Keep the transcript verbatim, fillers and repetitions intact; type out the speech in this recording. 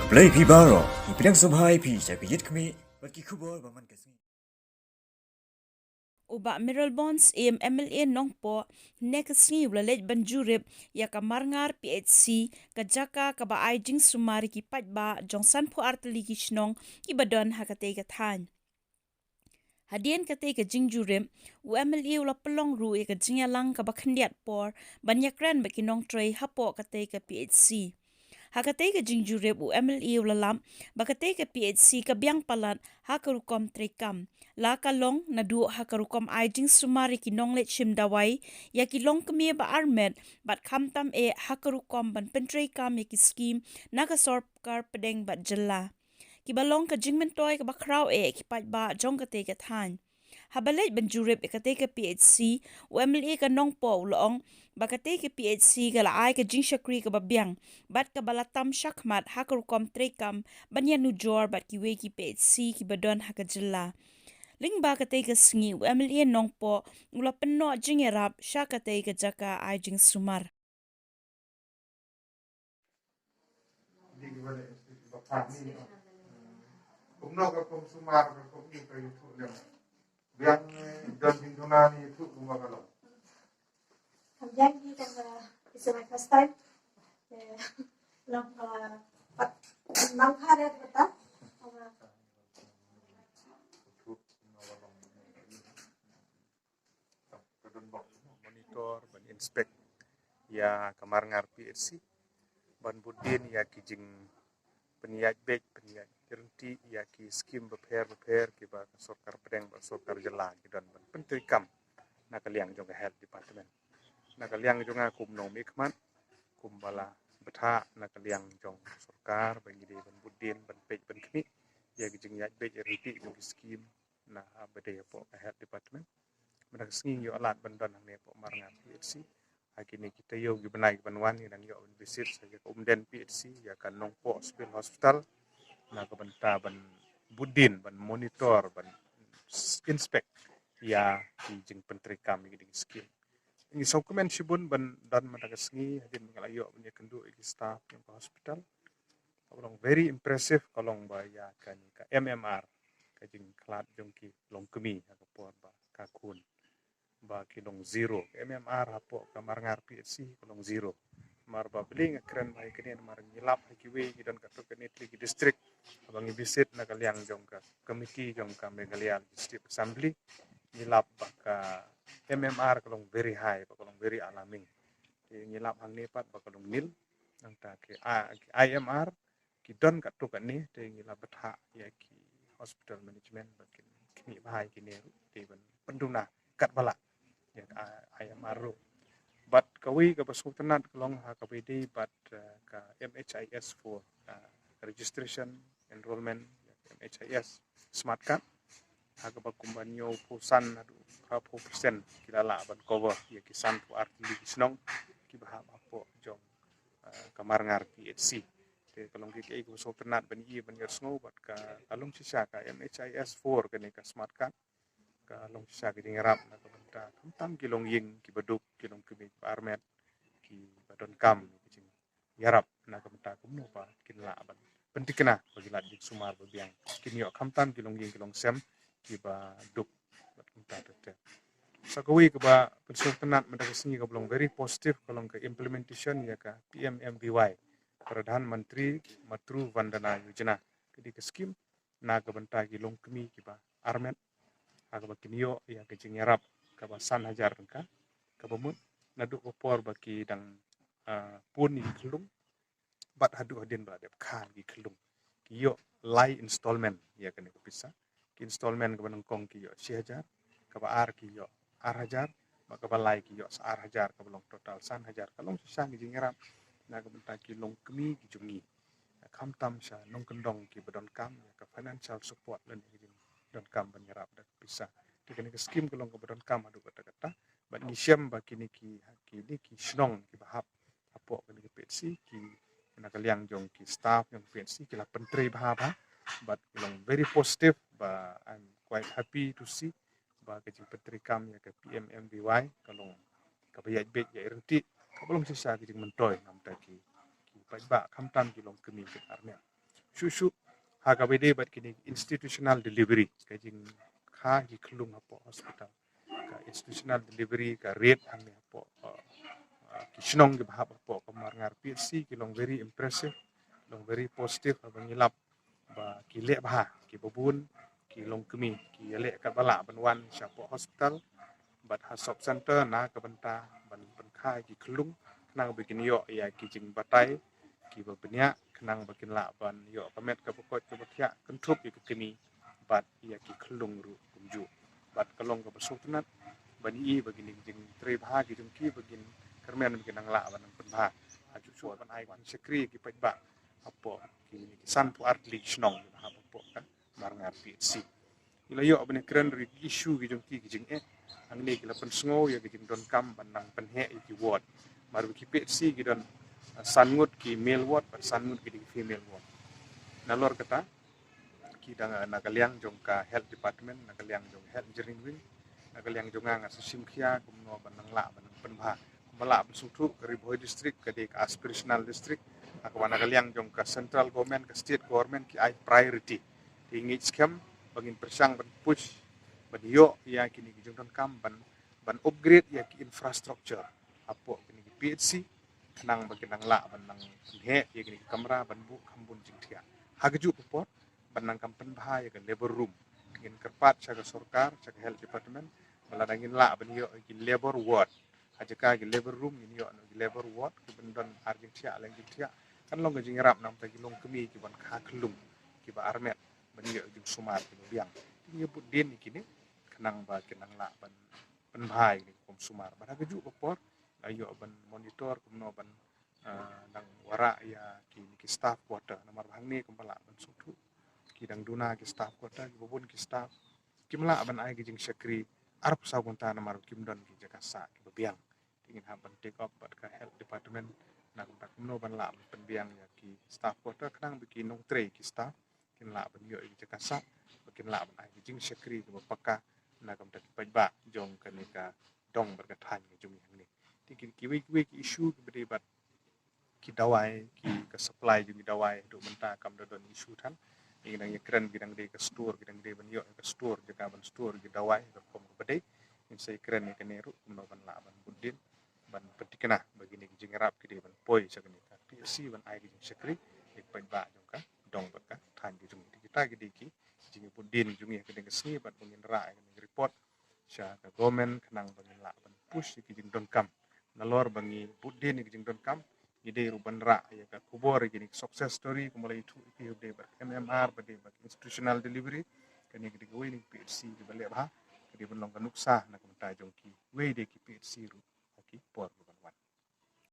Blei phi baroh, ngi pdiang sngewbha ïa phi sha ka Ïit Khmih bad ki khubor ba man ka sngi. U Bah Mayralborn Syiem, M L A Nongpoh, hynne ka sngi u la leit ban jurip ïa ka Marngar P H C, ka jaka kaba ai jingsumar ïa ki paidbah jong sanphew ar tylli ki shnong kiba don ha katei ka thaiñ. Hadien katei ka jingjurip, u M L A u la pynlong ruh ïa ka jingïalang kaba khyndiat por ban ïakren bad ki nongtrei hapoh katei ka P H C. Ha katei ka jingjurip, u M L A u la lap ba katei ka P H C ka biang palat ha ka rukom treikam, la ka long naduh ha ka rukom ai jingsumar ïa ki nongleit shim dawai, ïa ki longkmie ba armet, bad khamtam eh ha ka rukom ban pyntreikam ïa ki skim na ka sorkar pdeng bad jylla, kiba long ka jingmyntoi kaba khraw eh ïa ki paidbah jong katei ka thaiñ. Haba leit ban jurip ïa katei ka P H C, u M L A ka Nongpoh u la ong ba katei ka P H C ka la ai ka jingshakri kaba biang bad kaba la tam shakhmat ha ka rukom treikam ban ïanujor bad kiwei ki P H C kiba don ha ka jylla. Lyngba katei ka sngi, u M L A Nongpoh u la pynnoh jingïarap sha katei ka jaka ai jingsumar. Kumno ka kum sumar ka kum ni ka ïathuh lem. Biang, eh, don jingduna ni ïathuh kumba ka long. Biang ni ka, uh, it's my first time. Eh, long, uh, pat nang kha re bata. Ka don ba monitor ban inspect ïa ka Marngar P H C, ban bud dien ïa ki jingpynïaid beit, pynïaid ryntih ïa ki skim bapher bapher kiba ka sorkar pdeng bad sorkar jylla ki don ban pyntreikam na ka liang jong ka health department. Na ka liang jong nga kum u nongmihkhmat, kumba la bthah na ka liang jong sorkar ba ngi dei ban bud dien, ban peit, ban khmih ïa ki jingïaid beit ryntih jong ki skim na ha ba dei hapoh ka health department. Mynta ka sngi ngi ïoh lad ban don hangne hapoh Marngar P H C. Ha kine ki taïew ki bnai ki ban wan ngi dang ïoh ban visit sha ka Umden P H C, ïa ka Nongpoh Civil Hospital, na ka bynta ban bud dien, ban monitor, ban s-, inspect ïa ki jingpyntreikam ïa ki dei ki skim. Ngi sngewkmen shibun ban don mynta ka sngi, hadien ba nga la ïoh ban ïakynduh ïa ki staff jong ka hospital. Ka long very impressive, ka long ba ïa kane ka M M R, ka jingkhlad jong ki longkmie ha ka por ba ka khun, ba ki long zero. Ka M M R hapoh ka Marngar P H C ka long zero. Namar ba balei nga kren ba ïa kane, namar ngi lap ha kiwei, ngi don katto katne tylli ki district, haba ngi visit na ka liang jong ka committee jong ka Meghalaya Legislative Assembly, ngi lap ba ka M M R ka long very high, ba ka long very alarming. Te ngi lap hangne pat ba ka long nil. Nangta ki, a, ki I M R ki don katto katne, te ngi la bthah ïa ki hospital management ba kin khmih bha ïa kine ruh, te ban pynduna katba lah ïa ka I M R ruh. Bad kawei kaba sngewtynnat ka long ha kaba ïadei bad, eh, ka M H I S four, eh, registration, enrollment, M H I S Smart Card, ha kaba kumba hynñiewphew san haduh phraphew percent ki la lah ban cover ïa ki sanphew ar tylli ki shnong kiba hap hapoh jong, eh, ka Marngar P H C. Te ka long kaei kaba sngewtynnat ban ïohi ban ïohsngew, bad ka, ka long shisha ka M H I S four kane ka Smart Card, ka long shisha ka jingïarap na ka bynta khamtam ki longïing kiba duk, ki longkmie kiba armet, kiba donkam ki jing ïarap na ka bynta kumno ba kin lah ban pynthikna ba ki lad jingsumar ba biang, kin ïoh khamtam ki longïing ki longsem kiba duk bad kumta ter ter. Sa kawei kaba pynsngewtynnat mynta ka sngi kaba long very positive ka long ka implementation ïa ka P M M V Y, Pradhan Mantri Matru Vandana Yojana, ka dei ka skim na ka bynta ki longkmie kiba armet, ha kaba kin ïoh ïa ka jingïarap kaba san hajar tyngka kaba mut naduh ka por ba ki dang, ah, pun ïa ki khyllung bad haduh hadien ba la dep kha ïa ki khyllung. Ki ïoh lai installment ïa kane ka pisa. Ki installment kaba nyngkong ki ïoh shi hajar, kaba ar ki ïoh ar hajar, bad kaba lai ki ïoh sa ar hajar, kaba long total san hajar. Ka long shisha ka jingïarap na ka bynta ki longkmie ki jong ngi, khamtam sha nongkyndong kiba donkam ïa ka financial support lane ki jingdonkam ban ïarap da ka pisa. Te kane ka skim ka long kaba donkam haduh katta katta. Bad ngi shem ba kine ki, kine ki shnong kiba hap hapoh kane ka P H C, ki na ka liang jong ki staff jong ka P H C ki la pyntrei bha bha. Bad ki long very positive, ba I'm quite happy to see ba ka jingpyntreikam ïa ka P M M V Y ka long kaba ïaid beit ïaid ryntih, kaba long shisha ka jingmyntoi na ka bynta ki, ki paidbah khamtam ki longkmie ki armet. shuh shuh ha kaba ïadei bad kine institutional delivery, ka jingkha ki khyllung hapoh hospital. Ka institutional delivery ka rate hangne hapoh, uh, uh, ki shnong kiba hap hapoh ka Marngar P H C ki long very impressive, long very positive, haba ngi lap ba ki leh bha, kiba bun ki longkmie ki ïaleh katba lah ban wan shapoh hospital bad ha sub center na ka bynta ban pynkha ki khyllung khnang ba kin ïoh ïa ki jingbatai kiba bniah khnang ba kin lah ban ïoh ka met kaba koit kaba khiah kynthup ïa ka kmie bad ïa ki khyllung ruh kumjuh. Bad ka long kaba sngewtynnat ban ïohi ba kine ki jingtrei bha ki jong ki ba kin kyrmen ba kin nang lah ban nang pynbha. Ha ki shuh ban ai ban shakri ki paidbah hapoh kine ki sanphew ar tylli ki shnong kiba hap hapoh ka Marngar P H C. Ngi la ïoh ban ïakren ruh ïa ki issue ki jong ki, ki jingeh. Hangne ki la pynsngew ïa ki jingdonkam ban nang pynheh ïa ki ward. Namar ba ki P H C ki don, ah, san ngut ki male ward bad san ngut ki dei ki female ward. Nalor kata ki dang, ah, na ka liang jong ka health department, na ka liang jong health engineering wing, na ka liang jong nga, nga sa shim khia kumno ban nang lah ban nang pynbha. Kumba lah ban sngewthuh ka Ri Bhoi district ka dei ka aspirational district. Ha kaba na ka liang jong ka central government, ka state government ki ai priority. Te ngi skhem ba ngin pyrshang ban push ban ïoh ïa kine ki jingdonkam ban, ban upgrade ïa ki infrastructure hapoh kine ki P H C khnang ba kin nang lah ban nang heh ïa kine ki kamra ban buh kham bun jingthiah. Ha kajuh ka por ban nang kam pynbha ïa ka labor room. Ngin kyrpad sha ka sorkar, sha ka health department ba lada ngin lah ban ïoh ïa ki labor ward, ha jaka ki labor room ngin ïoh noh ki labor ward kiban don ar jingthiah leng jingthiah. Kan long ka jingïarap namar ki longkmie kiban kha khyllung kiba armet ban ïoh jingsumar kiba biang. Te ngi bud dien ïa kine khnang ba kin nang lah ban pynbha ïa kine ki kam sumar. Bad ha kajuh ka por la ïoh ban monitor kumno ban, ah, nang wanrah ïa kine ki staff quarter. Namar ba hangne kumba lah ban sngewthuh ki dang duna ki staff quarter, kiba bun ki staff kim lah ban ai ki jingshakri arphew saw kynta namar kim don ki jaka sah kiba biang. Te ngin hap ban take up bad ka health department na ka bynta kumno ban lah ban pynbiang ïa ki staff quarter khnang ba ki nongtrei ki staff kin lah ban ïoh ïa ki jaka sah, ba kin lah ban ai ki jingshakri kiba paka na ka bynta ki paidbah jong kane ka dong bad ka thaiñ ka jong ngi hangne. Te ki, kiwei kiwei ki issue kiba dei bad ki dawai, ki, ka supply jong ki dawai haduh mynta kam da don issue than. Ngi dang ïakren ki dang dei ka store, ki dang dei ban ïoh ka store, jaka ban store ki dawai ka rukom kaba dei. Ngin sa ïakren ïa kane ruh kumno ban lah ban bud dien ban pynthikna ba kine ki jingïarap ki dei ban poi sha kane ka P H C ban ai ki jingshakri ïa ki paidbah jong ka dong bad ka thaiñ ki jong ngi. Kita ki dei ki jingbud dien jong ngi ha kane ka sngi bad ba ngin rah ïa kane ka report sha ka government khnang ba ngin lah ban push ïa ki jingdonkam. Nalor ba ngi bud dien ïa ki jingdonkam, ngi dei ruh ban rah ïa ka khubor ïa kine ki success story kumba la ïathuh ïa ki, ba dei bad M M R, ba dei bad institutional delivery. Kane ka dei kawei na ki P H C kiba leh bha, ka dei ban long ka nuksa na ka bynta jong kiwei de ki P H C ruh ha ki por